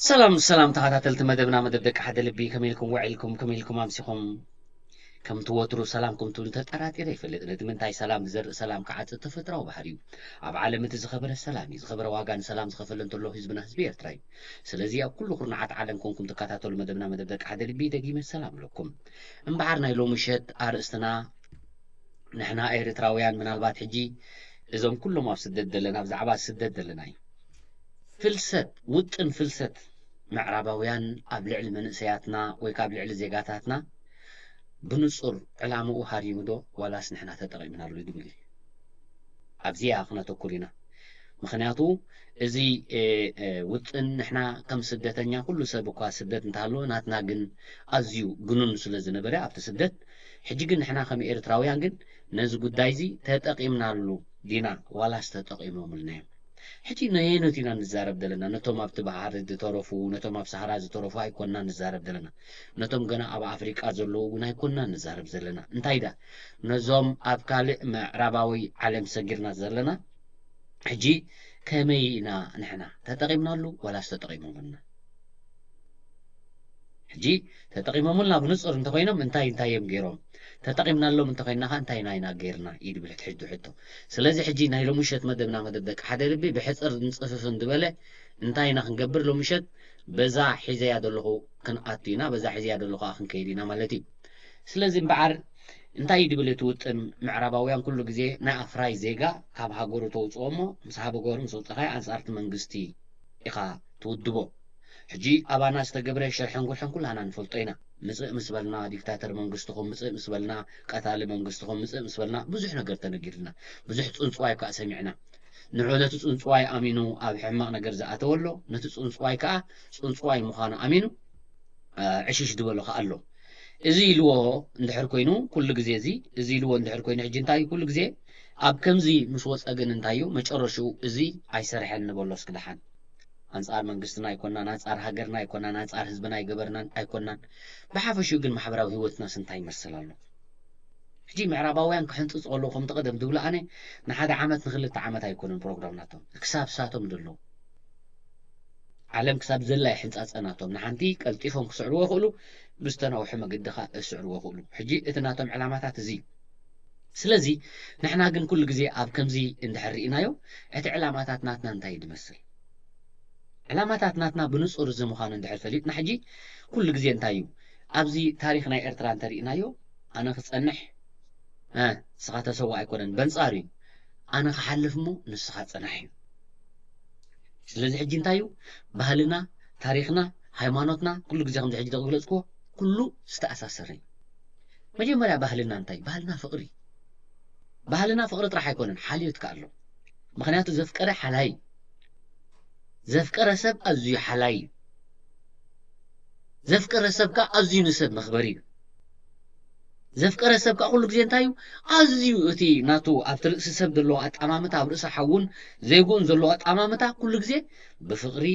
ሰላም ሰላም ተኸታተልቲ መደብና፣ መደብ ደቂ ሓደ ልቢ፣ ከመይ ኢልኩም ውዒልኩም? ከመይ ኢልኩም ኣምሲኹም? ከምቲ ወትሩ ሰላምኩም ትብሉ ተጠራጢረ ይፈልጥ። ነቲ ምንታይ ሰላም ዝዘርእ ሰላም ክዓጽድ ተፈጥራዊ ባህሪ እዩ። ኣብ ዓለም እቲ ዝኸበረ ሰላም እዩ። ዝኸበረ ዋጋ ንሰላም ዝኸፈለ እንተሎ ህዝብና ህዝቢ ኤርትራ እዩ። ስለዚ ኣብ ኩሉ ኩርናዓት ዓለም ኮንኩም ትከታተሉ መደብና፣ መደብ ደቂ ሓደ ልቢ፣ ደጊመ ሰላም ኣለኩም። እምበዓር ናይ ሎሚ ምሸት ኣርእስትና ንሕና ኤርትራውያን ምናልባት ሕጂ እዞም ኩሎም ኣብ ስደት ዘለና፣ ብዛዕባ ስደት ዘለና እዩ። ፍልሰት፣ ውጥን ፍልሰት ምዕራባውያን ኣብ ልዕሊ መንእሰያትና ወይ ካብ ልዕሊ ዜጋታትና ብንጹር ዕላምኡ ሃሪሙ ዶ ዋላስ ንሕና ተጠቒምናሉ ዝብል እዩ። ኣብዚኣ ክነተኩር ኢና። ምኽንያቱ እዚ ውጥን ንሕና ከም ስደተኛ ኩሉ ሰብ እኳ ስደት እንተሃለወ ናትና ግን ኣዝዩ ግኑን ስለ ዝነበረ ኣብቲ ስደት፣ ሕጂ ግን ንሕና ከም ኤርትራውያን ግን ነዚ ጉዳይ እዚ ተጠቒምናሉ ዲና ዋላስ ተጠቒሞምልና እዮም? ሕጂ ነየኖት ኢና ንዛረብ ዘለና? ነቶም ኣብቲ ባሕሪ ዝተረፉ፣ ነቶም ኣብ ሰሃራ ዝተረፉ ኣይኮንና ንዛረብ ዘለና። ነቶም ገና ኣብ ኣፍሪቃ ዘለዉ እውን ኣይኮንና ንዛረብ ዘለና። እንታይ ደኣ፣ ነዞም ኣብ ካልእ ምዕራባዊ ዓለም ሰጊርና ዘለና፣ ሕጂ ከመይ ኢና ንሕና ተጠቒምናሉ ዋላስ ተጠቒሞምልና? ሕጂ ተጠቒሞምልና ብንጹር እንተኾይኖም እንታይ እንታይ እዮም ገይሮም? ተጠቒምናሎም እንተኾይንና ኸ እንታይ ኢና ኢና ገይርና? እዩ ዝብል ሕጂ ሕቶ። ስለዚ ሕጂ ናይ ሎሚ ምሸት መደብና፣ መደብ ደቂ ሓደ ልቢ፣ ብሕጽር ንጽፍፍን ዝበለ እንታይ ኢና ክንገብር ሎሚ ምሸት በዛ ሒዘያ ዘለኹ ክንኣቱ ኢና፣ በዛ ሒዘያ ዘለኹ ኸኣ ክንከይድ ኢና ማለት እዩ። ስለዚ እምበዓር እንታይ እዩ ዝብል እቲ ውጥን ምዕራባውያን? ኩሉ ግዜ ናይ ኣፍራይ ዜጋ ካብ ሃገሩ ተውጽኦ እሞ ምስ ሃገሩ ምስ ኣውጻኻዮ ኣንጻር እቲ መንግስቲ ኢኻ ትውድቦ። ሕጂ ኣባና ዝተገብረ ሽርሕን ጉርሕን ኩላና ንፈልጦ ኢና። ምጽእ ምስ በልና ዲክታተር መንግስትኹም፣ ምጽእ ምስ በልና ቀታሊ መንግስትኹም፣ ምጽእ ምስ በልና ብዙሕ ነገር ተነጊርና። ብዙሕ ጽንጽዋይ ከኣ ሰሚዕና። ንዑ ነቲ ጽንጽዋይ ኣሚኑ ኣብ ሕማቕ ነገር ዝኣተወ ኣሎ፣ ነቲ ጽንጽዋይ ከኣ ጽንጽዋይ ምዃኑ ኣሚኑ ዕሽሽ ዝበሎ ከኣ ኣሎ። እዚ ኢልዎ እንድሕር ኮይኑ ኩሉ ግዜ፣ እዚ እዚ ኢልዎ እንድሕር ኮይኑ፣ ሕጂ እንታይ እዩ ኩሉ ግዜ ኣብ ከምዚ ምስ ወጸ ግን እንታይ እዩ መጨረሽኡ? እዚ ኣይሰርሐን ንበሎ እስኪ ደሓን። ኣንጻር መንግስትና ኣይኮናን፣ ኣንጻር ሃገርና ኣይኮናን፣ ኣንጻር ህዝብና ኣይገበርናን ኣይኮናን። ብሓፈሽኡ ግን ማሕበራዊ ህይወትናስ እንታይ ይመስል ኣሎ? ሕጂ ምዕራባውያን ክሕንጽጹ ከለዉ ከምቲ ቀደም ዝብሎ ኣነ ንሓደ ዓመት ንክልተ ዓመት ኣይኮነን ፕሮግራም ናቶም፣ ክሳብ ሳቶም ደለዉ። ዓለም ክሳብ ዘላ ይሕንጻጸ ናቶም። ንሓንቲ ቀልጢፎም ክስዕርዎ ይኽእሉ፣ ብዝተናውሐ መገዲ ኸኣ ክስዕርዎ ይኽእሉ። ሕጂ እቲ ናቶም ዕላማታት እዚ እዩ። ስለዚ ንሕና ግን ኩሉ ግዜ ኣብ ከምዚ እንድሕር ርኢናዮ፣ እቲ ዕላማታት ናትና እንታይ እዩ ዝመስል? ዕላማታት ናትና ብንጹር እዚ ምዃኑ እንድሕር ፈሊጥና፣ ሕጂ ኩሉ ግዜ እንታይ እዩ ኣብዚ ታሪኽ ናይ ኤርትራ እንተርኢናዮ፣ ኣነ ክጸንሕ፣ እ፣ ንስኻ ተሰዋ ኣይኮነን፣ በንጻሩ እዩ። ኣነ ክሓልፍ እሞ ንስኻ ጽናሕ እዩ። ስለዚ ሕጂ እንታይ እዩ ባህልና፣ ታሪኽና፣ ሃይማኖትና፣ ኩሉ ግዜ ከምዚ ሕጂ ዝገለጽክዎ ኩሉ ዝተኣሳሰረ እዩ። መጀመርያ ባህልና እንታይ እዩ? ባህልና ፍቕሪ። ባህልና ፍቕሪ ጥራሕ ኣይኮነን፣ ሓልዮት ከኣ ኣሎ። ምኽንያቱ ዘፍቀረ ሓላይ እዩ። ዘፍቀረ ሰብ ኣዝዩ ሓላይ እዩ። ዘፍቀረ ሰብ ከኣ ኣዝዩ ንሰብ መኽበሪ እዩ። ዘፍቀረ ሰብ ከኣ ኩሉ ግዜ እንታይ እዩ? ኣዝዩ እቲ ናቱ ኣብቲ ርእሲ ሰብ ዘለዎ ኣጠማምታ፣ ኣብ ርእሲ ሓውን ዜግኡን ዘለዎ ኣጠማምታ ኩሉ ግዜ ብፍቕሪ፣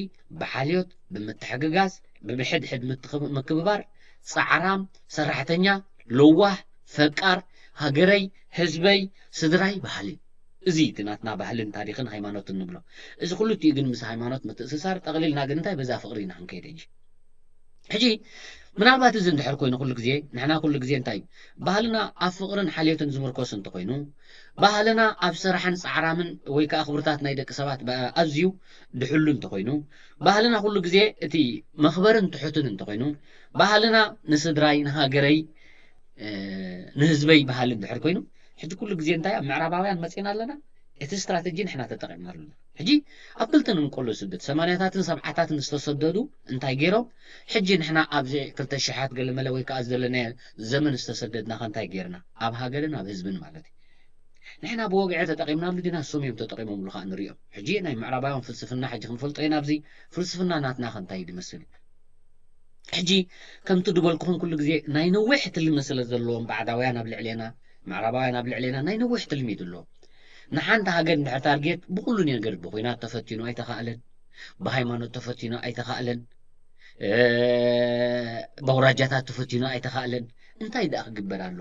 ብሓልዮት፣ ብምትሕግጋዝ፣ ብምሕድሕድ ምትኽ-፣ ምክብባር፣ ጻዕራም፣ ሰራሕተኛ፣ ለዋህ፣ ፈቃር፣ ሃገረይ፣ ህዝበይ፣ ስድራይ በሃሊ። እዚ እቲ ናትና ባህልን ታሪኽን ሃይማኖትን ንብሎ። እዚ ክልቲኡ ግን ምስ ሃይማኖት ምትእስሳር ጠቕሊልና ግን እንታይ በዛ ፍቕሪ ኢና ክንከይድ ሕጂ? ሕጂ ምናልባት እዚ እንድሕር ኮይኑ ኩሉ ግዜ፣ ንሕና ኩሉ ግዜ እንታይ እዩ? ባህልና ኣብ ፍቕርን ሓልዮትን ዝምርኮስ እንተኾይኑ፣ ባህልና ኣብ ስራሕን ጻዕራምን ወይ ከኣ ክብርታት ናይ ደቂ ሰባት ብ-፣ ኣዝዩ ድሕሉ እንተኾይኑ፣ ባህልና ኩሉ ግዜ እቲ መኽበርን ትሑትን እንተኾይኑ፣ ባህልና ንስድራይ፣ ንሃገረይ፣ እ፣ ንህዝበይ በሃሊ እንድሕር ኮይኑ፣ ሕጂ ኩሉ ግዜ እንታይ ኣብ ምዕራባውያን መጺና ኣለና? እቲ ስትራተጂ ንሕና ተጠቒምናሉ ኣለና። ሕጂ ኣብ ክልተ ንምቀሎ ስደት፣ ሰማንያታትን ሰብዓታትን ዝተሰደዱ እንታይ ገይሮም? ሕጂ ንሕና ኣብዚ ክልተ ሽሓት ገለመለ ወይ ከኣ ዘለናዮ ዘመን ዝተሰደድና ከ እንታይ ገይርና? ኣብ ሃገርን ኣብ ህዝብን ማለት እዩ። ንሕና ብወግዒ ተጠቒምናሉ ዲና? እሶም እዮም ተጠቒሞምሉ ከኣ ንሪኦም። ሕጂ ናይ ምዕራባውያን ፍልስፍና ሕጂ ክንፈልጦ ኢና። ኣብዚ ፍልስፍና ናትና ከ እንታይ እዩ ዝመስል? ሕጂ ከምቲ ዝበልኩኹም ኩሉ ግዜ ናይ ነዊሕ ትልሚ ስለ ዘለዎም ባዕዳውያን ኣብ ልዕሌና፣ ምዕራባውያን ኣብ ልዕሌና ናይ ነዊሕ ትልሚ እዩ ዘለዎም። ንሓንቲ ሃገር እንድሕር ታርጌት ብኩሉ ነገር ብኹናት ተፈቲኑ ኣይተኻእለን፣ ብሃይማኖት ተፈቲኑ ኣይተኻእለን፣ እ፣ በውራጃታት ተፈቲኑ ኣይተኻእለን። እንታይ ደኣ ክግበር ኣሎ?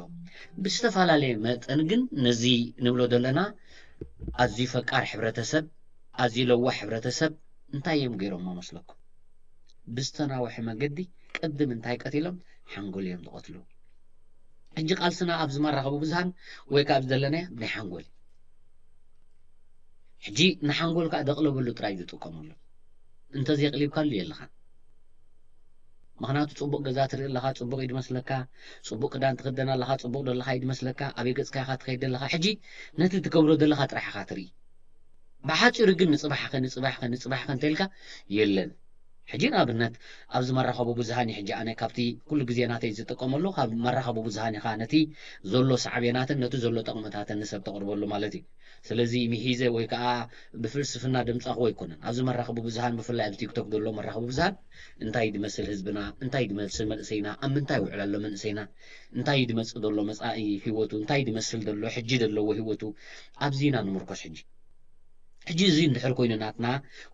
ብዝተፈላለየ መጠን ግን ነዚ ንብሎ ዘለና ኣዝዩ ፈቃር ሕብረተሰብ፣ ኣዝዩ ለዋህ ሕብረተሰብ እንታይ እዮም ገይሮሞ መስለኩም? ብዝተናወሐ መገዲ ቅድም እንታይ ቀቲሎም ሓንጎል እዮም ዝቐትሉ። ሕጂ ቃልስና ኣብዚ መራኸቢ ብዙሃን ወይ ከዓ ኣብዚ ዘለናዮ ናይ ሓንጎል ሕጂ ንሓንጎል ከዓ ደቕለበሉ ጥራይ ዝጥቀመሉ እንተዘይቕሊብካሉ የለኻን። ምክንያቱ ጽቡቕ ገዛ ትርኢ ኣለኻ፣ ጽቡቕ እዩ ዝመስለካ፣ ጽቡቕ ክዳን ትኽደን ኣለኻ፣ ጽቡቕ ደለኻ እዩ ዝመስለካ፣ ኣበይ ገጽካ ኢኻ ትኸይድ ዘለኻ። ሕጂ ነቲ ትገብሮ ዘለኻ ጥራሕ ኢኻ ትርኢ። ብሓጺሩ ግን ንጽባሕኸ ንጽባሕኸ ንጽባሕኸ እንተልካ የለን። ሕጂ ንኣብነት ኣብዚ መራኸቢ ብዙሃን እዩ። ሕጂ ኣነ ካብቲ ኩሉ ግዜ ናተይ ዝጥቀመሉ ካብ መራኸቢ ብዙሃን ኢኻ ነቲ ዘሎ ሳዕቤናትን ነቲ ዘሎ ጠቕምታትን ንሰብ ተቕርበሉ ማለት እዩ። ስለዚ ምሂዘ ወይ ከዓ ብፍልስፍና ደምጻኹ ኣይኮነን። ኣብዚ መራኸቢ ብዙሃን ብፍላይ ኣብ ቲክቶክ ዘሎ መራኸቢ ብዙሃን እንታይ ድመስል ህዝብና፣ እንታይ ድመስል መንእሰይና፣ ኣብ ምንታይ ውዕል ኣሎ መንእሰይና፣ እንታይ ድመጽእ ዘሎ መጻኢ ህይወቱ፣ እንታይ ድመስል ዘሎ ሕጂ ዘለዎ ህይወቱ ኣብዚና ንምርኮስ ሕጂ። ሕጂ እዚ እንድሕር ኮይኑ ናትና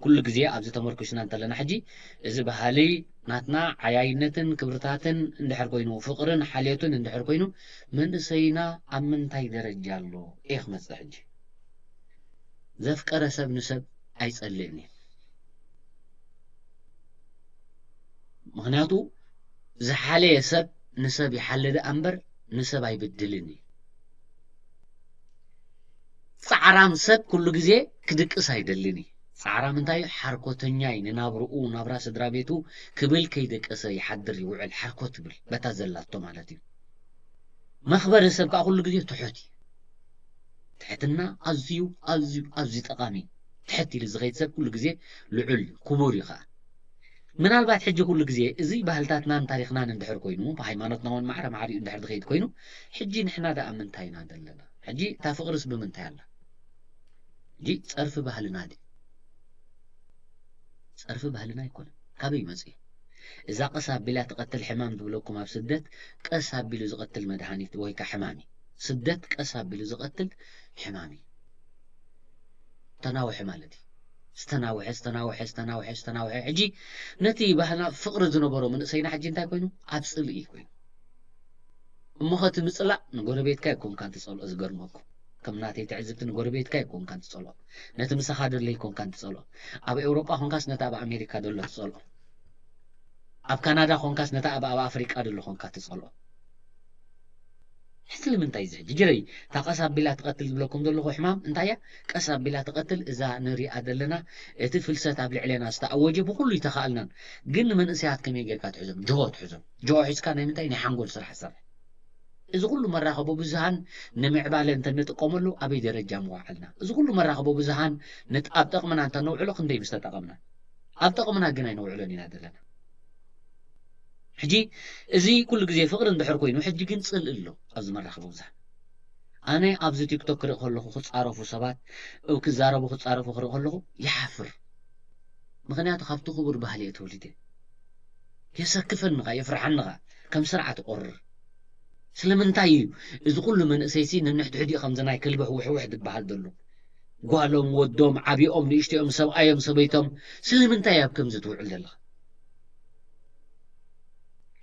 ኩሉ ግዜ ኣብዚ ተመርኩስና እንተለና ሕጂ እዚ ባህሊ ናትና ዓያይነትን ክብርታትን እንድሕር ኮይኑ ፍቕርን ሓልዮትን እንድሕር ኮይኑ መንእሰይና ኣብ ምንታይ ደረጃ ኣሎ እየ ክመጽእ ሕጂ ዘፍቀረ ሰብ ንሰብ ኣይጸልእን እዩ ምክንያቱ ዝሓለየ ሰብ ንሰብ ይሓለ ደኣ እምበር ንሰብ ኣይብድልን እዩ ጻዕራም ሰብ ኩሉ ግዜ ክድቅስ ኣይደልን እዩ ጻዕራም እንታይ ሓርኮተኛ እዩ ንናብርኡ ናብራ ስድራ ቤቱ ክብል ከይደቀሰ ይሓድር ይውዕል ሓርኮት ትብል በታ ዘላቶ ማለት እዩ መኽበሪ ሰብ ከዓ ኩሉ ግዜ ትሑት እዩ ትሕትና ኣዝዩ ኣዝዩ ኣዝዩ ጠቓሚ እዩ ትሕት ኢሉ ዝኸይድ ሰብ ኩሉ ግዜ ልዑል እዩ ክቡር እዩ ከዓ ምናልባት ሕጂ ኩሉ ግዜ እዚ ባህልታትናን ታሪክናን እንድሕር ኮይኑ ብሃይማኖትና እውን ማዕረ ማዕሪኡ እንድሕር ዝኸይድ ኮይኑ ሕጂ ንሕና ደኣ ምንታይ ኢና ዘለና ሕጂ እታ ፍቅርስ ብምንታይ ኣላ ሕጂ ጸርፊ ባህልና ድዩ ጸርፊ ባህልና ኣይኮነን ካበይ ይመጽእ እዛ ቀስ ኣቢላ ትቐትል ሕማም ዝብለኩም ኣብ ስደት ቀስ ኣቢሉ ዝቐትል መድሃኒት ወይ ከዓ ሕማም እዩ ስደት ቀስ ኣቢሉ ዝቐትል ሕማም እዩ ተናውሐ ማለት እዩ ዝተናውሐ ዝተናውሐ ዝተናውሐ ዝተናውሐ ሕጂ ነቲ ባህልና ፍቕሪ ዝነበሮ መንእሰይና ሕጂ እንታይ ኮይኑ ኣብ ፅልኢ ኮይኑ እሞ ኸቲ ምፅላእ ንጎረቤትካ ይኮንካ እንትፀልኦ ዝገርመኩም ከም ናተይ ትዕዝብቲ ንጎረቤትካ ይኮንካ እንትፀልኦ ነቲ ምሳኻ ደሎ ይኮንካ እንትፀልኦ ኣብ ኤውሮጳ ኮንካስ ነቲ ኣብ ኣሜሪካ ደሎ ትፀልኦ ኣብ ካናዳ ኮንካስ ነቲ ኣብ ኣብ ኣፍሪቃ ደሎ ኮንካ ትጸልኦ ስለምንታይ እዚ ሕጂ ጅረይ እታ ቀስ ኣቢላ ትቐትል ዝብለኩም ዘለኹ ሕማም እንታይ እያ ቀስ ኣቢላ ትቐትል እዛ ንሪኣ ዘለና እቲ ፍልሰት ኣብ ልዕሌና ዝተኣወጀ ብኩሉ ይተኻእልናን ግን ንመንእሰያት ከመይ ጌርካ ትሕዞም ጅሆ ትሕዞም ጅሆ ሒዝካ ናይ ምንታይ ናይ ሓንጎል ስራሕ ሰርሕ እዚ ኩሉ መራኸቦ ብዙሃን ንምዕባለ እንተንጥቀመሉ ኣበይ ደረጃ ምወዓልና እዚ ኩሉ መራኸቦ ብዙሃን ኣብ ጠቕምና እንተነውዕሎ ክንደይ ምስተጠቐምና ኣብ ጠቕምና ግን ኣይነውዕሎን ኢና ዘለና ሕጂ እዚ ኩሉ ግዜ ፍቕሪ እንድሕር ኮይኑ ሕጂ ግን ፅልኢ ኣሎ ኣብዚ መራኸቢ ብዙሃን ኣነ ኣብዚ ቲክቶክ ክርኢ ከለኹ ክፃረፉ ሰባት ክዛረቡ ክፃረፉ ክርኢ ከለኹ ይሓፍር ምኽንያቱ ካብቲ ክቡር ባህሊ እየ ተወሊደ የሰክፈኒ ኸዓ የፍርሓኒ ኸዓ ከም ስርዓት እቆርር ስለምንታይ እዩ እዚ ኩሉ መንእሰይሲ ንንሕድሕዲኡ ከምዚ ናይ ከልቢ ሕውሕውሕ ዝበሃል ዘሎ ጓሎም ወዶም ዓቢኦም ንእሽተኦም ሰብኣዮም ሰበይቶም ስለምንታይ ኣብ ከምዚ ትውዕል ዘለኻ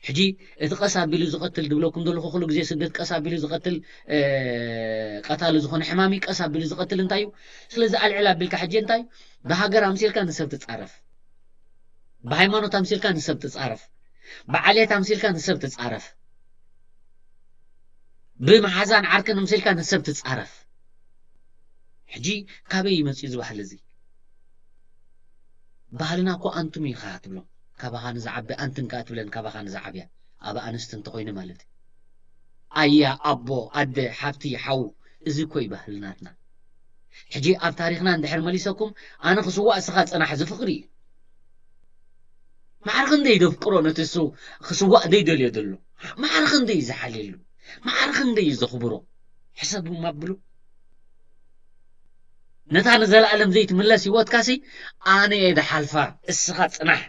ሕጂ እቲ ቀስ ኣቢሉ ዝቐትል ዝብለኩም ዘለኹ ኩሉ ግዜ ስደት ቀስ ኣቢሉ ዝቐትል ቀታሊ ዝኾነ ሕማሚ ቀስ ኣቢሉ ዝቐትል እንታይ እዩ ስለዚ ኣልዕል ኣቢልካ ሕጂ እንታይ ብሃገር ኣምሲልካ ንሰብ ትፃረፍ ብሃይማኖት ኣምሲልካ ንሰብ ትፃረፍ ብዓሌት ኣምሲልካ ንሰብ ትፃረፍ ብመሓዛን ዓርክን ኣምሲልካ ንሰብ ትፃረፍ ሕጂ ካበይ ይመፅእ እዚ ባህሊ እዚ ባህልና እኮ ኣንቱም ኢኻ ትብሎም ካባኻ ንዝዓቢ ኣንትን ከኣ ትብለን ካባኻ ንዝዓብያ ኣብ ኣንስቲ እንተኮይኑ ማለት እዩ ኣያ ኣቦ ኣደ ሓብቲ ሓው እዚ እኮ እዩ ባህልናትና ሕጂ ኣብ ታሪክና እንድሕር መሊሰኩም ኣነ ክስዋእ እስኻ ፅናሕ እዚ ፍቅሪ እዩ ማዕረ ክንደይ ደፍቅሮ ነቲ እሱ ክስዋእ ዘይደልዮ ዘሎ ማዕረ ክንደይ ዝሓልየሉ ማዕረ ክንደይ ዘኽብሮ ሕሰብ እማ ኣብሉ ነታ ንዘለኣለም ዘይትምለስ ህይወትካሲ ኣነ እየ ዝሓልፋ እስኻ ፅናሕ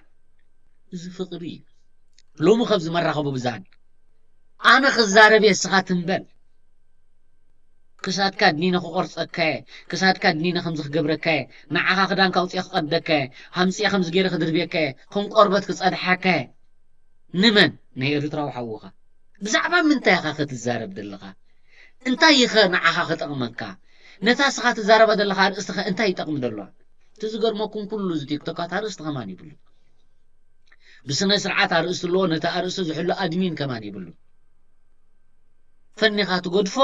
እዚ ፍቅሪ እዩ ሎሚ ከብዚ መራኸቡ ብዛን ኣነ ክዛረብ እየ እስኻ ትንበል ክሳድካ ድኒነ ክቆርፀካየ ክሳድካ ድኒነ ከምዚ ክገብረካየ ንዓኻ ክዳንካ ኣውፅኤ ክቀደካየ ሃምፅኤ ከምዚ ገይረ ክድርብየካየ ከም ቆርበት ክፀድሓካየ ንመን ናይ ኤርትራዊ ሓውኻ ብዛዕባ ምንታይ ኢኻ ክትዛረብ ዘለኻ እንታይ ኢኸ ንዓኻ ክጠቕመካ ነታ እስኻ ትዛረባ ዘለኻ ኣርእስቲ ኸ እንታይ ይጠቕሚ ዘሎ እቲ ዝገርመኩም ኩሉ እዚ ቲክቶካት ኣርእስቲ ኸማን ይብሉ ብስነ ስርዓት ኣርእስቲ ኣለዎ። ነቲ ኣርእስቲ ዝሕሉ ኣድሚን ከማን የብሉ። ፈኒኻ ትገድፎ።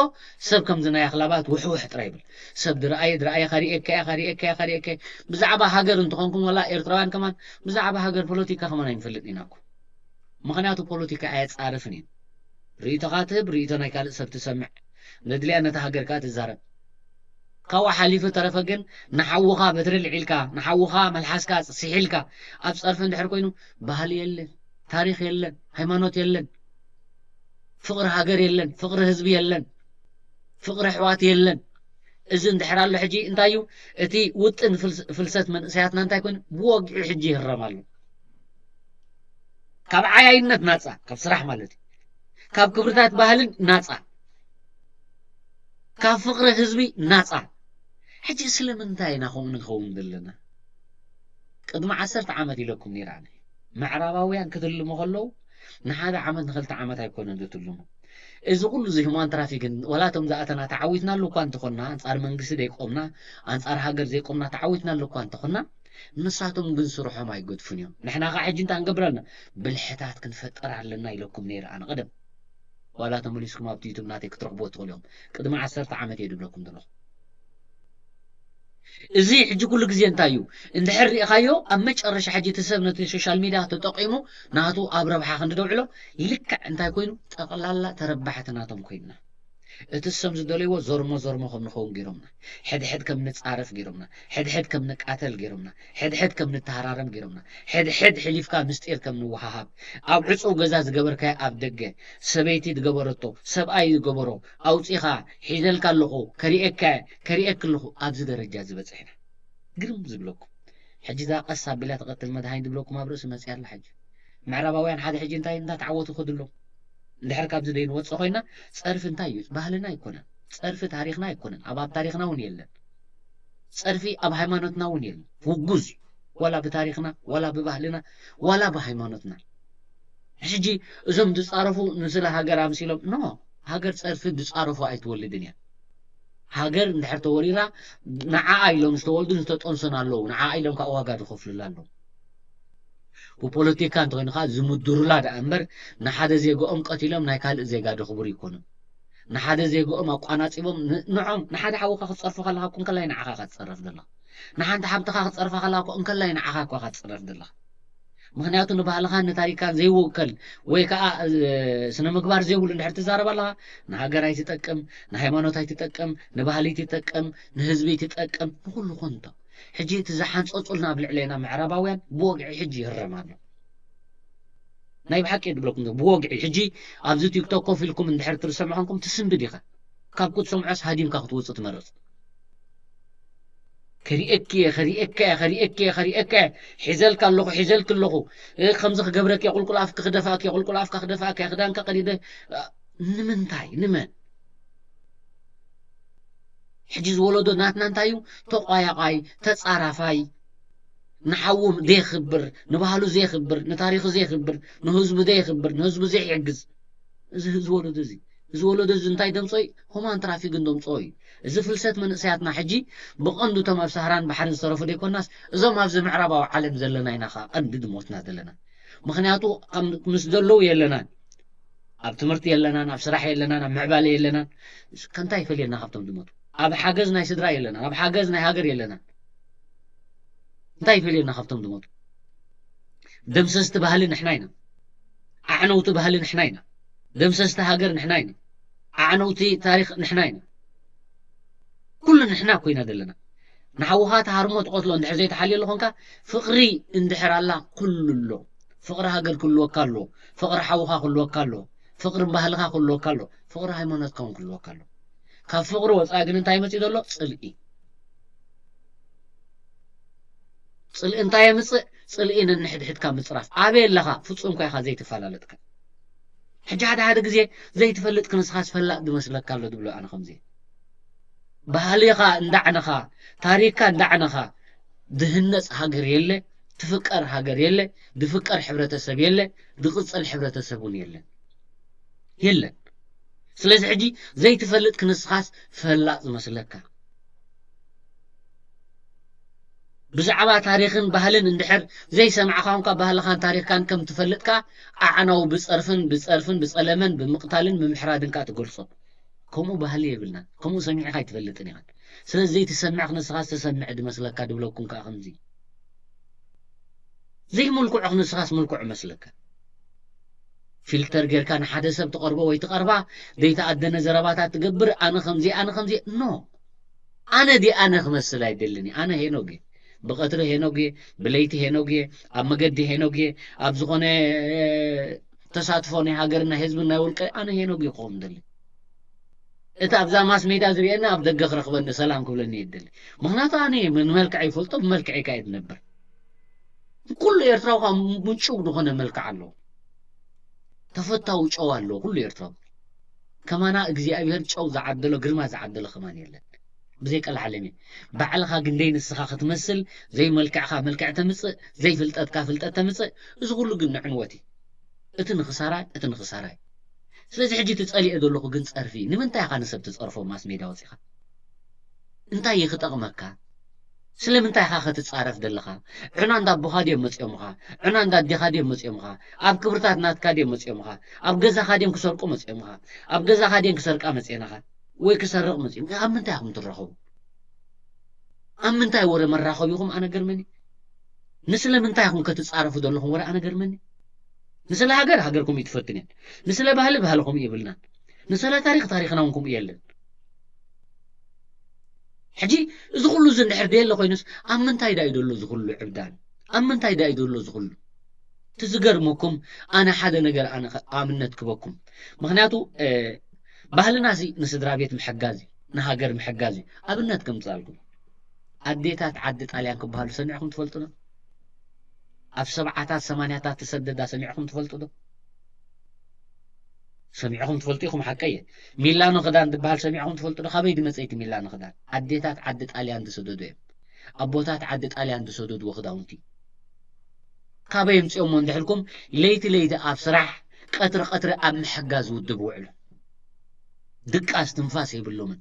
ሰብ ከምዚ ናይ ኣኽላባት ውሕውሕ ጥራይ ይብል። ሰብ ድረኣየ ድረኣየ ካሪኤካ እያ ካሪኤካ እያ ካሪኤካ እያ። ብዛዕባ ሃገር እንተኾንኩም ወላ ኤርትራውያን ከማን ብዛዕባ ሃገር ፖለቲካ ከማን ኣይንፈልጥ ኢና እኮ። ምኽንያቱ ፖለቲካ ኣየጻርፍን እዩ። ርእይቶኻ ትህብ፣ ርእይቶ ናይ ካልእ ሰብ ትሰምዕ። ነድልያ ነታ ሃገር ከኣ ትዛረብ። ካብኡ ሓሊፉ ተረፈ ግን ንሓውኻ በትሪ ልዒልካ፣ ንሓውኻ መልሓስካ ስሒልካ ኣብ ጸርፊ እንድሕር ኮይኑ ባህሊ የለን፣ ታሪኽ የለን፣ ሃይማኖት የለን፣ ፍቕሪ ሃገር የለን፣ ፍቕሪ ህዝቢ የለን፣ ፍቕሪ ኣሕዋት የለን። እዚ እንድሕር ኣሎ ሕጂ እንታይ እዩ እቲ ውጥን ፍልስ- ፍልሰት መንእሰያትና እንታይ ኮይኑ ብወግዒ ሕጂ ይህረም ኣሎ። ካብ ዓያይነት ናጻ፣ ካብ ስራሕ ማለት እዩ። ካብ ክብርታት ባህልን ናጻ፣ ካብ ፍቕሪ ህዝቢ ናጻ። ሕጂ ስለምንታይ ኢና ከምኡ ንኸውን ዘለና? ቅድሚ ዓሰርተ ዓመት ኢለኩም ነይረ ኣነ። ምዕራባውያን ክትልሙ ከለዉ ንሓደ ዓመት ንክልተ ዓመት ኣይኮነን ዝትልሙ። እዚ ኩሉ እዚ ሁማን ትራፊክን ወላ እቶም ዝኣተና ተዓዊትናሉ እኳ እንተኾንና፣ ኣንጻር መንግስቲ ዘይቆምና፣ ኣንጻር ሃገር ዘይቆምና ተዓዊትናሉ እኳ እንተኾንና፣ ንሳቶም ግን ስርሖም ኣይገድፉን እዮም። ንሕና ኸዓ ሕጂ እንታይ ክንገብር ኣለና? ብልሕታት ክንፈጥር ኣለና ኢለኩም ነይረ ኣነ ቀደም። ዋላ ተመሊስኩም ኣብቲ ዩቱብ ናተይ ክትረኽብዎ ትኽእሉ እዮም። ቅድሚ ዓሰርተ ዓመት እየ ድብለኩም ዘለኹ። እዚ ሕጂ ኩሉ ግዜ እንታይ እዩ? እንድሕር ሪእኻዮ፣ ኣብ መጨረሻ ሕጂ እቲ ሰብ ነቲ ሶሻል ሚድያ ተጠቂሙ ናቱ ኣብ ረብሓ ክንዲ ደውዕሎ፣ ልክዕ እንታይ ኮይኑ? ጠቕላላ ተረባሕቲ ናቶም ኮይንና። እቲ ሰም ዝደለይዎ ዞርሞ ዞርሞ ከም ንኸውን ገይሮምና። ሕድሕድ ከም ንጻረፍ ገይሮምና። ሕድሕድ ከም ንቃተል ገይሮምና። ሕድሕድ ከም ንተሃራረም ገይሮምና። ሕድሕድ ሕሊፍካ ምስጢር ከም ንወሃሃብ። ኣብ ዕጹው ገዛ ዝገበርካዮ ኣብ ደገ፣ ሰበይቲ ዝገበረቶ፣ ሰብኣይ ዝገበሮ፣ ኣውጺኻ፣ ሒዘልካ ኣለኹ፣ ከሪኤካ፣ ከሪኤክ ኣለኹ፣ ኣብዚ ደረጃ እዚ በጺሕና። ግርም ዝብለኩም። ሕጂ እዛ ቀስ ኣቢላ ትቐትል መድሃኒት ዝብለኩም ኣብ ርእሲ መጽያ ኣላ ሕጂ። ምዕራባውያን ሓደ ሕጂ እንታይ እንዳተዓወቱ ይኸዱ ኣለዉ። እንድሕር ካብዚ ደይንወጽእ ኮይና፣ ጸርፊ እንታይ እዩ? ባህልና ኣይኮነን። ጸርፊ ታሪኽና ኣይኮነን። ኣብ፣ ኣብ ታሪኽና እውን የለን። ጸርፊ ኣብ ሃይማኖትና እውን የለን። ውጉዝ እዩ። ዋላ ብታሪኽና፣ ዋላ ብባህልና፣ ዋላ ብሃይማኖትና። ሕጂ እዞም ዝጻረፉ ንስለ ሃገር ኣምሲሎም፣ ኖ፣ ሃገር ጸርፊ ዝጻረፉ ኣይትወልድን እያ። ሃገር እንድሕር ተወሪራ፣ ንዓኣ ኢሎም ዝተወልዱ ዝተጠንሰኑ ኣለዉ። ንዓኣ ኢሎም ከዓ ዋጋ ዝኸፍሉላ ኣለዉ። ብፖለቲካ እንተኾይኑ ከዓ ዝምድሩላ ደኣ እምበር፣ ንሓደ ዜግኦም ቀቲሎም ናይ ካልእ ዜጋ ደኽብሩ ይኮኑ። ንሓደ ዜግኦም ኣቋናጺቦም ን-፣ ንዖም፣ ንሓደ ሓውኻ ክትጸርፎ ከለኻ እኮ እንከላይ ንዓኻ ኢኻ ትጸረፍ ዘለኻ። ንሓንቲ ሓብትኻ ክትጸርፋ ከለኻ እኮ እንከላይ ንዓኻ እኮ ኢኻ ትጸረፍ ዘለኻ። ምኽንያቱ ንባህልኻን ንታሪኻን ዘይውከል ወይ ከዓ፣ እ፣ ስነ ምግባር ዘይብሉ እንድሕር ትዛረብ ኣለኻ፣ ንሃገር ኣይትጠቅም፣ ንሃይማኖት ኣይትጠቅም፣ ንባህሊ ኣይትጠቅም፣ ንህዝቢ ኣይትጠቅም፣ ንኹሉ ኮንቶ። ሕጂ እቲ ዝሓንጸጹልና ኣብ ልዕሌና ምዕራባውያን ብወግዒ ሕጂ ይህረም ኣሎ። ናይ ብሓቂ እየ ዝብለኩም ዘሎ፣ ብወግዒ። ሕጂ ኣብዚ ቲክቶክ ኮፍ ኢልኩም እንድሕር ትሰምዑ ኮንኩም ትስንብድ ኢኻ። ካብ ክትሰምዖስ ሃዲምካ ክትወጽእ ትመርጽ። ከሪኤኪ እየ፣ ከሪኤካ እየ፣ ከሪኤኪ እየ፣ ከሪኤካ እየ። ሒዘልካ ኣለኹ፣ ሒዘልኪ ኣለኹ። እ፣ ከምዚ ክገብረኪ እየ፣ ቁልቁል ኣፍኪ ክደፍኣኪ እየ፣ ቁልቁል ኣፍካ ክደፍኣካ እየ፣ ክዳንካ ቀዲደ። እ፣ ንምንታይ? ንመን? ሕጂ ዝወለዶ ናትና እንታይ እዩ? ተቋያቋይ፣ ተጻራፋይ፣ ንሓዉ ዘየኽብር፣ ንባህሉ ዘየኽብር፣ ንታሪኹ ዘየኽብር፣ ንህዝቡ ዘየኽብር፣ ንህዝቡ ዘይሕግዝ። እዚ፣ እዚ ወለዶ እዚ፣ እዚ ወለዶ እዚ እንታይ ደምጾ እዩ? ሁማን ትራፊክን ደምጾ እዩ። እዚ ፍልሰት መንእሰያትና ሕጂ ብቐንዱ እቶም ኣብ ሳህራን ባሕርን ዝተረፉ ደይኮናስ፣ እዞም ኣብዚ ምዕራባዊ ዓለም ዘለና ኢና ኸዓ ቀንዲ ድሞትና ዘለና። ምኽንያቱ ኣብ፣ ምስ ዘለዉ የለናን። ኣብ ትምህርቲ የለናን፣ ኣብ ስራሕ የለናን፣ ኣብ ምዕባለ የለናን። ከ እንታይ ይፈልየና ካብቶም ድሞቱ? ኣብ ሓገዝ ናይ ስድራ የለናን፣ ኣብ ሓገዝ ናይ ሃገር የለናን። እንታይ ይፈልየና ካብቶም ድሞቱ? ደምሰስቲ ባህሊ ንሕና ኢና። ኣዕነውቲ ባህሊ ንሕና ኢና። ደምሰስቲ ሃገር ንሕና ኢና። ኣዕነውቲ ታሪኽ ንሕና ኢና። ኩሉ ንሕና ኮይና ዘለና። ንሓውኻ ትሃርሞ ትቐትሎ እንድሕር ዘይትሓልዮ ኣለኹንካ፣ ፍቕሪ እንድሕር ኣላ ኩሉ ኣሎ። ፍቕሪ ሃገር ክህልወካ ኣሎ። ፍቕሪ ሓውኻ ክህልወካ ኣሎ። ፍቕሪ ባህልኻ ክህልወካ ኣሎ። ፍቕሪ ሃይማኖትካ እውን ክህልወካ ኣሎ። ካብ ፍቕሪ ወጻኢ ግን እንታይ መጺኡ ዘሎ? ጽልኢ። ጽልኢ እንታይ የምጽእ? ጽልኢ ነንሕድሕድካ ምጽራፍ። ኣበይ ኣለኻ? ፍጹም እኳ ኢኻ ዘይትፈላለጥካ። ሕጂ ሓደ ሓደ ግዜ ዘይትፈልጥ ክንስኻስ ፈላጥ ዝመስለካ ኣሎ ዝብሎ ኣነ ከምዚ። ባህልኻ እንዳዕነኻ፣ ታሪኽካ እንዳዕነኻ፣ ዝህነጽ ሃገር የለ፣ ትፍቀር ሃገር የለ፣ ዝፍቀር ሕብረተሰብ የለ፣ ዝቕጽል ሕብረተሰብ እውን የለን። የለን። ስለዚ ሕጂ ዘይትፈልጥ ክንስኻስ ፈላጥ ዝመስለካ። ብዛዕባ ታሪኽን ባህልን እንድሕር ዘይሰማዕካ እንኳ ባህልኻን ታሪኽካን ከም ትፈልጥካ ኣዕናው ብጸርፍን ብጸርፍን ብጸለመን ብምቕታልን ብምሕራድን ከኣ ትገልጾ። ከምኡ ባህሊ የብልናን። ከምኡ ሰሚዕካ ኣይትፈልጥን ኢኻን። ስለዚ ዘይትሰምዕ ንስኻ ዝተሰምዐ ድመስለካ ድብለኩም ከኣ ከምዚ። ዘይምልኩዕ ንስኻስ ምልኩዕ መስለካ። ፊልተር ጌርካ ንሓደ ሰብ ትቐርቦ ወይ ትቐርባ ዘይተኣደነ ዘረባታት ትገብር። ኣነ ከምዚ ኣነ ከምዚ ኖ ኣነ ዲ ኣነ ክመስል ኣይደልን። ኣነ ሄኖግ እየ። ብቐትሪ ሄኖግ እየ። ብለይቲ ሄኖግ እየ። ኣብ መገዲ ሄኖግ እየ። ኣብ ዝኾነ ተሳትፎ ናይ ሃገርን ናይ ህዝብን ናይ ውልቀ ኣነ ሄኖግ እየ ክኸውን ደሊ። እቲ ኣብዛ ማስ ሜዳ ዝርእየኒ ኣብ ደገ ክረኽበኒ ሰላም ክብለኒ እየ ደሊ። ምክንያቱ ኣነ እየ ንመልክዐይ ይፈልጦ ብመልክዐይ ከኣ እየ ዝነብር። ኩሉ ኤርትራዊ ከዓ ምንጭው ዝኾነ መልክዕ ኣለዎ። ተፈታዊ ጨው ኣለዎ ኩሉ ኤርትራዊ። ከማና እግዚኣብሔር ጨው ዝዓደሎ ግርማ ዝዓደሎ ከማን የለን። ብዘይ ቀልዓለም እየ። ባዕልኻ ግንደይ ንስኻ ክትመስል ዘይመልክዕካ መልክዕ ተምፅእ ዘይፍልጠትካ ፍልጠት ተምፅእ። እዚ ኩሉ ግን ንዕንወት እዩ። እቲ ንኽሳራይ እቲ ንኽሳራይ። ስለዚ ሕጂ ትጸልኦ ዘለኹ ግን ጸርፊ እዩ። ንምንታይ ኢኻ ንሰብ ትጸርፎ ማስ ሜዳ ወጺኻ? እንታይ እዩ ክጠቕመካ? ስለምንታይ ኢኻ ክትጻረፍ ዘለኻ? ዕና እንዳ ኣቦኻ ድዮም መጺኦምኻ? ዕና እንዳ ኣዴኻ ድዮም መጺኦምኻ? ኣብ ክብርታት ናትካ ድዮም መጺኦምኻ? ኣብ ገዛኻ ድዮም ክሰርቁ መጺኦምኻ? ኣብ ገዛኻ ድዮም ክሰርቃ መጺኦምኻ? ወይ ክሰርቕ መጺኦም? ኣብ ምንታይ ኢኹም ትራኸቡ? ኣብ ምንታይ ወረ መራኸቢኹም ኣነ ገርመኒ? ንስለ ምንታይ ኢኹም ከትጻረፉ ዘለኹም ወረ ኣነ ገርመኒ? ንስለ ሃገር ሃገርኩም ይትፈትን እየን። ንስለ ባህሊ ባህልኹም ይብልናን። ንስለ ታሪኽ ታሪኽና እውን ከምኡ የለን። ሕጂ እዚ ኩሉ እዚ እንድሕር ደየለ ኮይኑስ ኣብ ምንታይ ዳ እዩ ዘሎ እዚ ኩሉ ዕብዳን? ኣብ ምንታይ ዳ እዩ ዘሎ እዚ ኩሉ? እቲ ዝገርመኩም ኣነ ሓደ ነገር ኣነ ከ-፣ ኣብነት ክበኩም። ምኽንያቱ እ፣ ባህልና ሲ ንስድራ ቤት ምሕጋዝ እዩ፣ ንሃገር ምሕጋዝ እዩ። ኣብነት ከምጻልኩም ኣዴታት ዓዲ ጣልያን ክበሃሉ ሰሚዕኩም ትፈልጡ ዶ? ኣብ ሰብዓታት ሰማንያታት ተሰደዳ ሰሚዕኩም ትፈልጡ ዶ? ሰሚዕኹም ትፈልጡ ኢኹም፣ ሓቀየ። ሚላኖ ክዳን ዝበሃል ሰሚዕኹም ትፈልጡ ዶ? ካበይ ድመጸ እቲ ሚላኖ ክዳን? ኣዴታት ዓዲ ጣልያን ዝሰደዱ እዮም። ኣቦታት ዓዲ ጣልያን ዝሰደድዎ ክዳውንቲ። ካበይ የምጽኦሞ እንድሕልኩም፣ ለይቲ ለይቲ ኣብ ስራሕ፣ ቀትሪ ቀትሪ ኣብ ምሕጋዝ ውድብ ውዕሉ። ድቃስ ትንፋስ የብሎምን።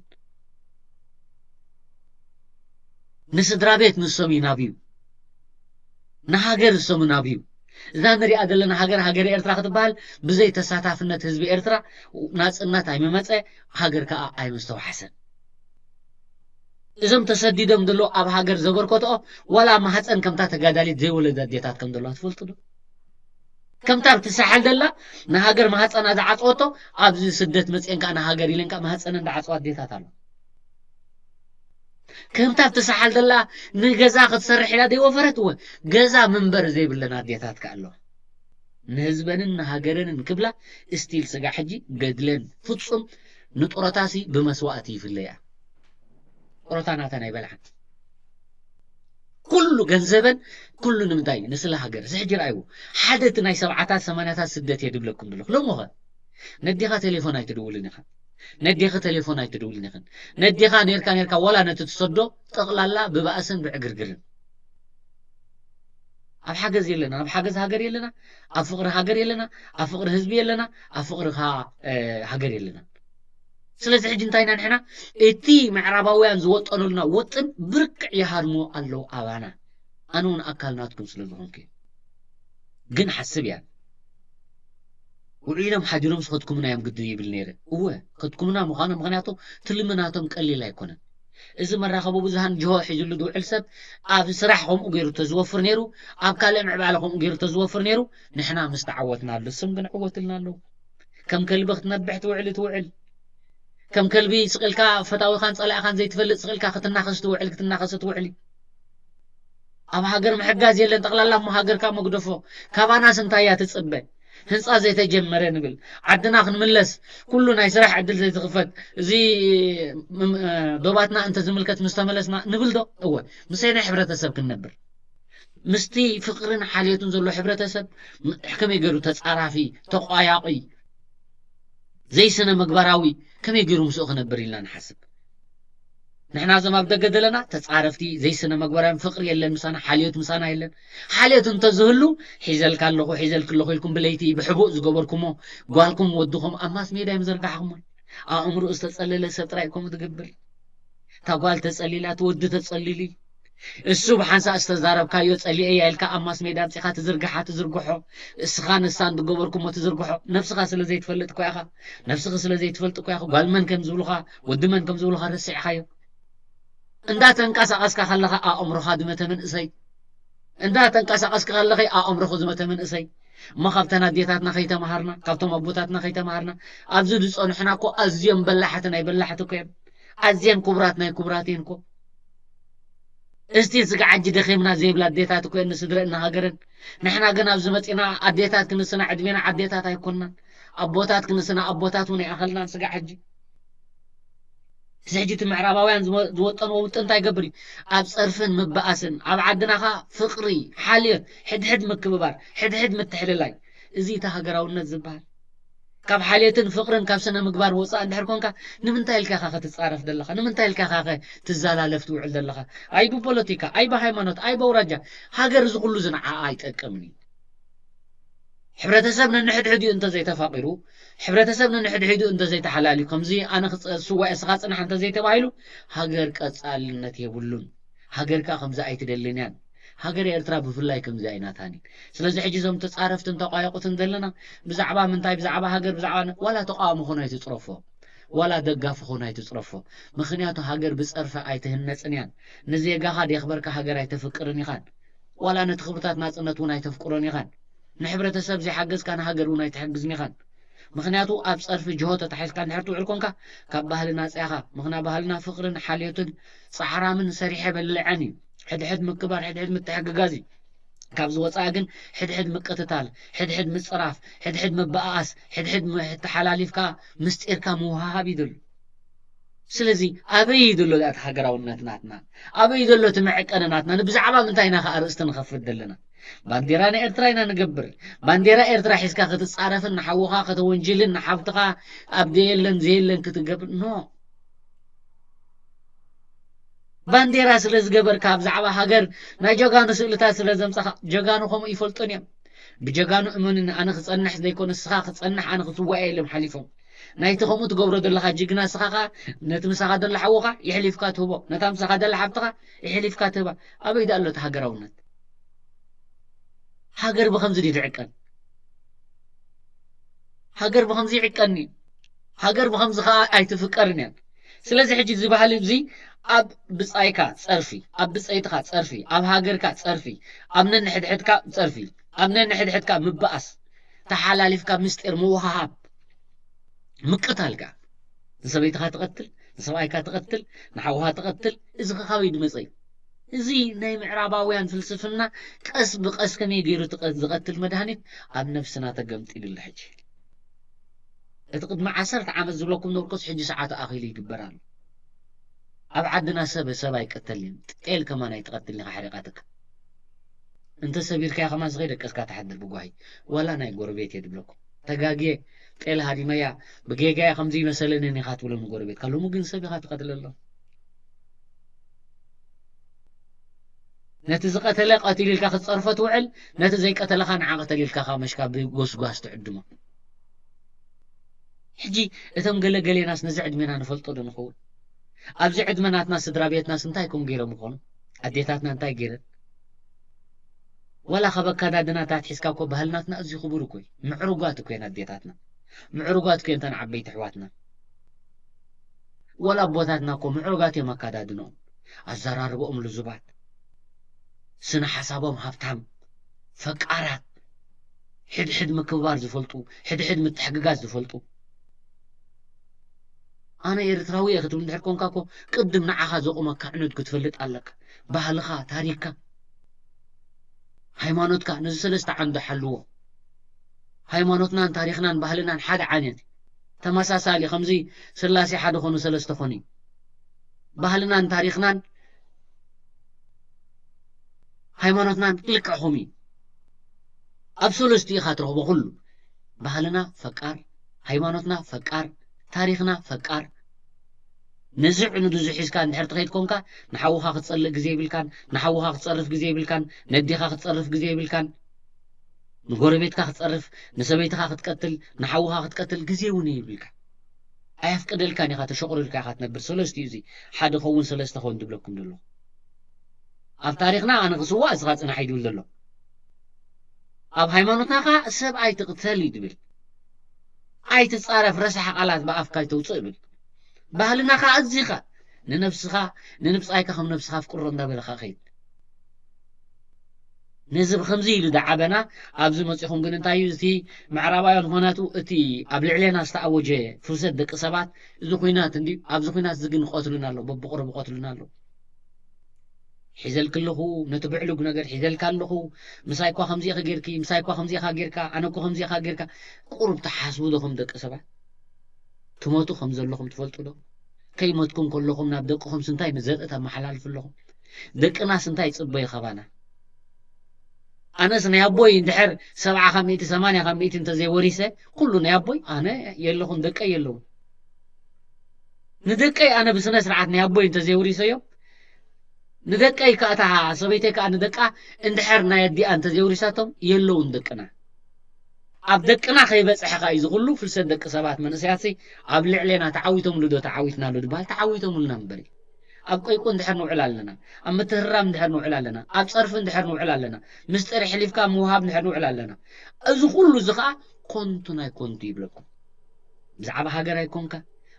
ንስድራ ቤት ንሶም ይናብዩ፣ ንሃገር ንሶም ይናብዩ። እዛ ንሪኣ ዘለና ሃገር፣ ሃገር ኤርትራ ክትበሃል ብዘይ ተሳታፍነት ህዝቢ ኤርትራ ናጽነት ኣይምመጸ፣ ሃገር ከኣ ኣይምስተውሓሰን። እዞም ተሰዲዶም ዘለዉ ኣብ ሃገር ዘበርከትኦ ዋላ ማህጸን ከምታ ተጋዳሊት ዘይወለዳ ኣዴታት ከም ዘለዋ ትፈልጡ ዶ? ከምታ ኣብቲ ሳሕል ደላ ንሃገር ማህጸና ዝዓጽወቶ ኣብዚ ስደት መጽኤን ከኣ ንሃገር ኢለን ከኣ ማህጸነን ዝዓጽዋ ኣዴታት ኣሎ። ከምታ ኣብቲ ሳሕል ደላ ንገዛ ክትሰርሕ ኢላ ዘይወፈረት እወ ገዛ መንበሪ ዘይብለን ኣዴታት ከኣ ኣለዋ። ንህዝበንን ንሃገረንን ክብላ እስቲል ስጋ ሕጂ ገድለን ፍጹም ንጡረታሲ ብመስዋእቲ ይፍለያ። ጡረታ ናተን ኣይበልዓን። ኩሉ ገንዘበን ኩሉ ንምንታይ ንስለ ሃገር እዚ ሕጂ ረኣይዎ። ሓደ እቲ ናይ ሰብዓታት ሰማንያታት ስደት እየ ድብለኩም ዘለኹ። ሎምኸ ነዴኻ ቴሌፎን ኣይትድውልን ኢኻ። ነዴኺ ቴሌፎን ኣይትድውልን ኢኽን። ነዴኻ ኔርካ ኔርካ ዋላ ነቲ ትሰዶ ጠቕላላ ብባእስን ብዕግርግርን። ኣብ ሓገዝ የለና፣ ኣብ ሓገዝ ሃገር የለና፣ ኣብ ፍቕሪ ሃገር የለና፣ ኣብ ፍቕሪ ህዝቢ የለና፣ ኣብ ፍቕሪ ከኣ ሃገር የለና። ስለዚ ሕጂ እንታይ ኢና ንሕና እቲ ምዕራባውያን ዝወጠኑልና ውጥን ብርክዕ ይሃድሙ ኣለዉ ኣባና። ኣነ እውን ኣካል ናትኩም ስለ ዝኾንኩ እዩ። ግን ሓስብ እያ። ውዒሎም ሓዲሮም ስኸትኩምና እዮም ግድን ይብል ነይረ። እወ፣ ከትኩምና ምዃኑ ምኽንያቱ ትልሚ ናቶም ቀሊል ኣይኮነን። እዚ መራኸቢ ብዙሃን ጅሆ ሒዝሉ ዝውዕል ሰብ ኣብ ስራሕ ከምኡ ገይሩ ተዝወፍር ነይሩ፣ ኣብ ካልእ ምዕባለ ከምኡ ገይሩ ተዝወፍር ነይሩ፣ ንሕና ምስ ተዓወትናሉ ስም ግን ዕወትልና ኣለዉ። ከም ከልቢ ክትነብሕ ትውዕል ትውዕል። ከም ከልቢ ስቕ ኢልካ ፈታዊኻን ጸላኢኻን ዘይትፈልጥ ስቕ ኢልካ ክትናኸስ ትውዕል ክትናኸስ ትውዕል እዩ። ኣብ ሃገር ምሕጋዝ የለን፣ ጠቕላላ እሞ ሃገርካ መግደፎ። ካባናስ እንታይ እያ ትጽበ? ህንጻ ዘይተጀመረ ንብል። ዓድና ክንምለስ፣ ኩሉ ናይ ስራሕ ዕድል ዘይትኽፈት፣ እዚ ም-፣ እ፣ ዶባትና እንተ ዝምልከት ምስ ተመለስና ንብል ዶ? እወ፣ ምሰይ ናይ ሕብረተሰብ ክንነብር። ምስቲ ፍቕርን ሓልዮትን ዘሎ ሕብረተሰብ ም-፣ ከመይ ገይሩ ተጻራፊ፣ ተቋያቒ፣ ዘይስነ ምግባራዊ ከመይ ገይሩ ምስኡ ክነብር ኢልና ንሓስብ። ንሕና እዞም ኣብ ደገ ዘለና ተጻረፍቲ፣ ዘይስነ መግባራውያን፣ ፍቕሪ የለን ምሳና፣ ሓልዮት ምሳና የለን። ሓልዮት እንተዝህሉ፣ ሒዘልካ ኣለኹ፣ ሒዘልኪ ኣለኹ ኢልኩም ብለይቲ ብሕቡእ ዝገበርኩሞ፣ ጓልኩም ወድኹም ኣብ ማስ ሜድያ ምዘርጋሕኩሞ። ኣእምሮኡ ዝተጸለለ ሰብ ጥራይ ከምኡ ዝገብር። እታ ጓል ተጸሊላ፣ እቲ ወዲ ተጸሊሉ። እሱ ብሓንሳእ ዝተዛረብካዮ ጸሊኤያ ኢልካ ኣብ ማስ ሜዳ ኣምጺኻ ትዝርግሓ ትዝርግሖ፣ እስኻ ንሳን ዝገበርኩሞ ትዝርግሖ፣ ነብስኻ ስለ ዘይትፈልጥ እኮ ኢኻ። ነብስኺ ስለ ዘይትፈልጥ እኮ ኢኻ። ጓል መን ከም ዝብሉኻ፣ ወዲ መን ከም ዝብሉኻ ረሲዕኻዮ። እንዳተንቀሳቐስካ ከለኻ ኣእምሮኻ ዝመተ መንእሰይ፣ እንዳተንቀሳቐስካ ከለኺ ኣእምሮኹ ዝመተ መንእሰይ። እሞ ካብተን ኣዴታትና ከይተማሃርና፣ ካብቶም ኣቦታትና ከይተማሃርና፣ ኣብዚ ዝጸንሑና እኮ ኣዝዮም በላሕቲ ናይ በላሕቲ እኮ እዮም። ኣዝየን ክቡራት ናይ ክቡራት እየን እኮ። እስቲ ስጋዕ ሕጂ ደኺምና ዘይብላ ኣዴታት እኮ እየን ንስድረእና ሃገረን። ንሕና ግን ኣብዚ መጺና ኣዴታት ክንስና ዕድሜና ኣዴታት ኣይኮንናን። ኣቦታት ክንስና ኣቦታት እውን ኣይኣኸልናን ስጋዕ ሕጂ። እዚ ሕጂ እቲ ምዕራባውያን ዝወ-፣ ዝወጠንዎ ውጥን እንታይ ይገብር እዩ? ኣብ ጸርፍን ምበኣስን፣ ኣብ ዓድና ኸኣ ፍቕሪ፣ ሓልዮት፣ ሕድሕድ ምክብባር፣ ሕድሕድ ምትሕልላይ። እዚ እቲ ሃገራውነት ዝበሃል። ካብ ሓልዮትን ፍቕርን ካብ ስነ ምግባር ወጻእ እንድሕር ኮንካ፣ ንምንታይ ኢልካ ኢኻ ክትጻረፍ ዘለኻ? ንምንታይ ኢልካ ኢኻ ትዘላለፍ ትውዕል ዘለኻ? ኣይ ብፖለቲካ፣ ኣይ ብሃይማኖት፣ ኣይ በውራጃ። ሃገር እዚ ኩሉ እዚ ንዓኣ ኣይጠቅምን እዩ። ሕብረተሰብ ነንሕድሕዲኡ እንተዘይተፋቒሩ፣ ሕብረተሰብ ነንሕድሕዲኡ እንተዘይተሓላልዩ፣ ከምዚ ኣነ ክጸ-፣ ስዋእ እስኻ ጽናሕ እንተዘይተባሂሉ፣ ሃገር ቀጻልነት የብሉን። ሃገር ከኣ ከምዚ ኣይትደልን እያን። ሃገር ኤርትራ ብፍላይ ከምዚ ኣይናታን እዩ። ስለዚ ሕጂ እዞም ተጻረፍትን ተቋየቑትን ዘለና፣ ብዛዕባ ምንታይ፣ ብዛዕባ ሃገር፣ ብዛዕባ ን-፣ ዋላ ተቃዋሚ ኾን ኣይትጽረፎ፣ ዋላ ደጋፊ ኾን ኣይትጽረፎ። ምኽንያቱ ሃገር ብጸርፊ ኣይትህነጽን እያን። ንዜጋኻ ደኽበርካ ሃገር ኣይተፍቅርን ኢኻን። ዋላ ነቲ ክብርታት ናጽነት እውን ኣይተፍቅሮን ኢኻን። ንሕብረተሰብ ዘይሓገዝካ ንሃገር እውን ኣይትሕግዝን ኢኻን። ምኽንያቱ ኣብ ጸርፊ ጅሆ ተታሒዝካ እንድሕር ትውዕል ኮንካ፣ ካብ ባህልና ጸኢኻ። ምኽንያ ባህልና ፍቕርን ሓልዮትን ጻዕራምን ሰሪሐ በልዐን እዩ። ሕድሕድ ምክባር፣ ሕድሕድ ምትሕግጋዝ እዩ። ካብዚ ወጻኢ ግን ሕድሕድ ምቅትታል፣ ሕድሕድ ምጽራፍ፣ ሕድሕድ ምበኣኣስ፣ ሕድሕድ ም-፣ ተሓላሊፍካ ምስጢርካ ምውሃሃብ እዩ ዘሎ። ስለዚ ኣበይ እዩ ዘሎ እቲ ሃገራውነት ናትና? ኣበይ እዩ ዘሎ እቲ መዕቀኒ ናትና? ንብዛዕባ ምንታይ ኢና ከ ኣርእስቲ ንኸፍት ዘለና? ባንዴራ ንኤርትራ ኢና ንገብር። ባንዴራ ኤርትራ ሒዝካ ክትጻረፍን ንሓውኻ ከተወንጅልን ንሓብትኻ ኣብ ደየለን ዘየለን ክትገብር፣ ኖ። ባንዴራ ስለ ዝገበርካ፣ ብዛዕባ ሃገር ናይ ጀጋኑ ስእልታት ስለ ዘምጻኻ፣ ጀጋኑ ከምኡ ይፈልጡን እዮም። ብጀጋኑ እመኑኒ፣ ኣነ ክጸንሕ ዘይኮነ፣ ንስኻ ክጸንሕ፣ ኣነ ክስዋእ እየ ኢሎም ሓሊፎም። ናይቲ ከምኡ ትገብሮ ዘለኻ ጅግና፣ ንስኻ ኸኣ ነቲ ምሳኻ ዘሎ ሓውኻ የሕሊፍካ ትህቦ፣ ነታ ምሳኻ ዘላ ሓብትኻ የሕሊፍካ ትህባ። ኣበይ ደኣ ኣሎ እቲ ሃገራውነት? ሃገር ብኸምዚ ድዩ ትዕቀን? ሃገር ብኸምዚ ይዕቀን እዩ። ሃገር ብኸምዚ ኸኣ ኣይትፍቀርን እያ። ስለዚ ሕጂ እዚ ባህሊ እዚ ኣብ ብጻይካ ጸርፊ፣ ኣብ ብጸይትኻ ጸርፊ፣ ኣብ ሃገርካ ጸርፊ፣ ኣብ ነንሕድሕድካ ጸርፊ፣ ኣብ ነንሕድሕድካ ምብኣስ፣ ተሓላሊፍካ ምስጢር ምውሃሃብ፣ ምቅታል ከኣ። ንሰበይትኻ ትቐትል፣ ንሰብኣይካ ትቐትል፣ ንሓውኻ ትቐትል፣ እዚ ኸ ካበይ ዝመጸ እዩ? እዚ ናይ ምዕራባውያን ፍልስፍና ቀስ ብቐስ ከመይ ገይሩ ትቐ-፣ ዝቐትል መድሃኒት ኣብ ነብስና ተገምጢሉ ኣሎ ሕጂ። እቲ ቅድሚ ዓሰርተ ዓመት ዝብለኩም ነበርኩስ ሕጂ ሰዓቱ ኣኺሉ ይግበር ኣሎ። ኣብ ዓድና ሰብ ሰብ ኣይቀተልን እዩ። ጤል ከማን ኣይትቐትልን ኢኻ ሕሪቓትካ። እንተ ሰቢርካያ ከማን ስኸይ ደቀስካ ትሓድር ብጓሂ። ዋላ ናይ ጎረቤት እየ ዝብለኩም። ተጋግየ፣ ጤል ሃዲመያ፣ ብጌጋየ ከምዚ ይመሰለንን ኢኻ ትብሎም ንጎረቤትካ። ሎሚ ግን ሰብ ኢኻ ትቐትለሎም። ነቲ ዝቐተለ ቀቲሉ ኢልካ ክትጸርፎ ትውዕል፣ ነቲ ዘይቀተለ ኸኣ ንዓ ቀተል ኢልካ ኸኣ መሽካ ብጎስጓስ ትዕድሞ። ሕጂ እቶም ገለ ገሌናስ ነዚ ዕድሜና ንፈልጦ ዶ ንኸውን? ኣብዚ ዕድመ ናትና ስድራ ቤትናስ እንታይ ኮን ገይሮም ይኾኑ? ኣዴታትና እንታይ ገይረን? ዋላ ካብ ኣከዳድናታት ሒዝካ እኮ ባህሊ ናትና ኣዝዩ ክቡር እኮ እዩ። ምዕሩጋት እኮ እየን ኣዴታትና። ምዕሩጋት እኮ እየን እተን ዓበይቲ ኣሕዋትና። ዋላ ኣቦታትና እኮ ምዕሩጋት እዮም ኣከዳድንኦም፣ ኣዘራርብኦም ልዙባት፣ ስነ ሓሳቦም ሃብታም፣ ፈቃራት፣ ሕድሕድ ምክብባር ዝፈልጡ፣ ሕድሕድ ምትሕግጋዝ ዝፈልጡ። ኣነ ኤርትራዊ እየ ክትብል እንድሕር ኮንካ እኮ ቅድም ንዓኻ ዘቑመካ ዕኑድ ክትፈልጥ ኣለካ። ባህልኻ፣ ታሪኽካ፣ ሃይማኖትካ፣ ነዚ ሰለስተ ዓንዱ ሓልዎ። ሃይማኖትናን ታሪኽናን ባህልናን ሓደ ዓይነት እዩ። ተመሳሳሊ፣ ከምዚ ስላሴ ሓደ ኾኑ ሰለስተ ኾኑ እዩ። ባህልናን ታሪኽናን ሃይማኖትናን ልክዕ ኾም እዩ። ኣብ ሰለስቲኡ ኢኻ ትረኽቦ ኩሉ። ባህልና ፈቃር፣ ሃይማኖትና ፈቃር፣ ታሪኽና ፈቃር። ነዚ ዕኑድ እዚ ሒዝካ እንድሕር ትኸይድ ኮንካ፣ ንሓውኻ ክትጸልእ ግዜ የብልካን፣ ንሓውኻ ክትጸርፍ ግዜ የብልካን፣ ነዴኻ ክትጸርፍ ግዜ የብልካን፣ ንጎረቤትካ ክትጸርፍ፣ ንሰበይትኻ ክትቀትል፣ ንሓውኻ ክትቀትል ግዜ እውን የብልካ። ኣየፍቅደልካን ኢኻ፣ ተሸቑሪርካ ኢኻ ትነብር። ሰለስቲኡ እዚ ሓደ ኸውን ሰለስተ ኸውን ዝብለኩም ዘለኹ። ኣብ ታሪኽና ኣነ ክስዋእ እስኻ ጽናሕ እዩ ዝብል ዘሎ። ኣብ ሃይማኖትና ከኣ ሰብ ኣይትቕተል እዩ ዝብል። ኣይትጻረፍ፣ ረሳሕ ቃላት ብኣፍካ ኣይተውጽእ ይብል። ባህልና ከኣ ኣዚኻ ንነብስኻ፣ ንንብጻይካ ከም ነብስኻ ኣፍቅሮ እንዳበለኻ ከይድ። ነዚ ብኸምዚ ኢሉ ደዓበና። ኣብዚ መጺኹም ግን እንታይ እዩ እቲ ምዕራባውያን ኾናቱ እቲ ኣብ ልዕሌና ዝተኣወጀ ፍልሰት ደቂ ሰባት እዚ ኹናት እንዲ ኣብዚ ኹናት እዚ ግን ይቐትሉና ኣለዉ፣ በብቕሩብ ይቐትሉና ኣለዉ። ሒዘልኪ ኣለኹ፣ ነቲ ብዕሉግ ነገር ሒዘልካ ኣለኹ፣ ምሳይ እኳ ከምዚ ኢኻ ጌርኪ፣ ምሳይ እኳ ከምዚ ኢኻ ጌርካ፣ ኣነ እኮ ከምዚ ኢኻ ጌርካ። ቁሩብ ትሓስቡ ዶ ከም ደቂ ሰባት? ትሞቱ ከም ዘለኹም ትፈልጡ ዶ? ከይሞትኩም ከለኹም ናብ ደቅኹም ስንታይ ዘርኢ ተመሓላልፉ ኣለኹም? ደቅናስ እንታይ ይጽበዩ ካባና? ኣነስ ናይ ኣቦይ እንድሕር ሰብዓ ካብ ሚእቲ፣ ሰማንያ ካብ ሚእቲ እንተዘይወሪሰ፣ ኩሉ ናይ ኣቦይ ኣነ የለኹን፣ ደቀይ የለውን። ንደቀይ ኣነ ብስነ ስርዓት ናይ ኣቦይ እንተዘይወሪሰዮ፣ ንደቀይ ከኣ እታ ሰበይተይ ከኣ ንደቃ እንድሕር ናይ ኣዲኣ እንተዘይወሪሳቶም የለውን ደቅና። ኣብ ደቅና ከይበጽሐ ከኣ እዩ እዚ ኩሉ ፍልሰት ደቂ ሰባት መንእሰያትሲ ኣብ ልዕሌና ተዓዊቶምሉ ዶ ተዓዊትናሉ ድበሃል? ተዓዊቶምልና እምበር እዩ። ኣብ ቀይቁ እንድሕር ንውዕል ኣለና፣ ኣብ ምትህራም እንድሕር ንውዕል ኣለና፣ ኣብ ጸርፊ እንድሕር ንውዕል ኣለና፣ ምስጢር ሕሊፍካ ምውሃብ እንድሕር ንውዕል ኣለና፣ እዚ ኩሉ እዚ ከኣ ኮንቱ ናይ ኮንቱ ይብለኩም። ብዛዕባ ሃገር ኣይኮንካ፣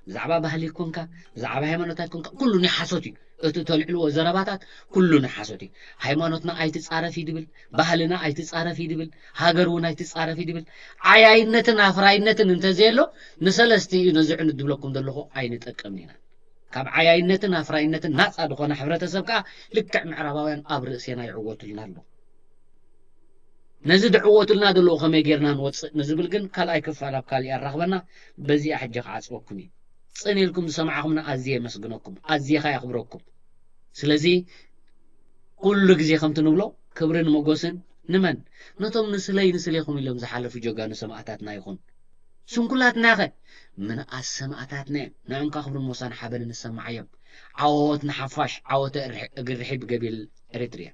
ብዛዕባ ባህሊ ኣይኮንካ፣ ብዛዕባ ሃይማኖት ኣይኮንካ፣ ኩሉ ናይ ሓሶት እዩ። እቲ ተልዕልዎ ዘረባታት ኩሉ ናይ ሓሶት እዩ። ሃይማኖትና ኣይትጻረፍ እዩ ድብል፣ ባህልና ኣይትጻረፍ እዩ ድብል፣ ሃገር እውን ኣይትጻረፍ እዩ ድብል። ዓያይነትን ኣፍራይነትን እንተዘየሎ ንሰለስቲኡ ነዚ ዕኑድ ድብለኩም ዘለኹ ኣይንጠቀምን ኢና። ካብ ዓያይነትን ኣፍራይነትን ናጻ ዝኾነ ሕብረተሰብ ከኣ ልክዕ ምዕራባውያን ኣብ ርእሴና ይዕወቱልና ኣለዉ። ነዚ ድዕወቱልና ዘለዉ ከመይ ጌርና ንወጽእ ንዝብል ግን ካልኣይ ክፋል ኣብ ካልእ ኣራኽበና። በዚኣ ሕጂ ክዓጽወኩም እዩ። ጽን ኢልኩም ዝሰማዕኹምና ኣዝየ የመስግነኩም፣ ኣዝየ ከኣ የኽብረኩም። ስለዚ ኩሉ ግዜ ከምቲ ንብሎ ክብርን ሞጎስን ንመን? ነቶም ንስለይ ንስሌኹም ኢሎም ዝሓለፉ ጀጋኑ ሰማእታትና ይኹን። ስንኩላትናኸ? ምንኣስ ሰማእታትና እዮም። ንዕም ከኣ ክብርን ሞሳን ሓበንን ንሰማዓዮም። ዓወት ንሓፋሽ፣ ዓወተ እግሪ ርሒብ ገቢል ኤሪትርያ።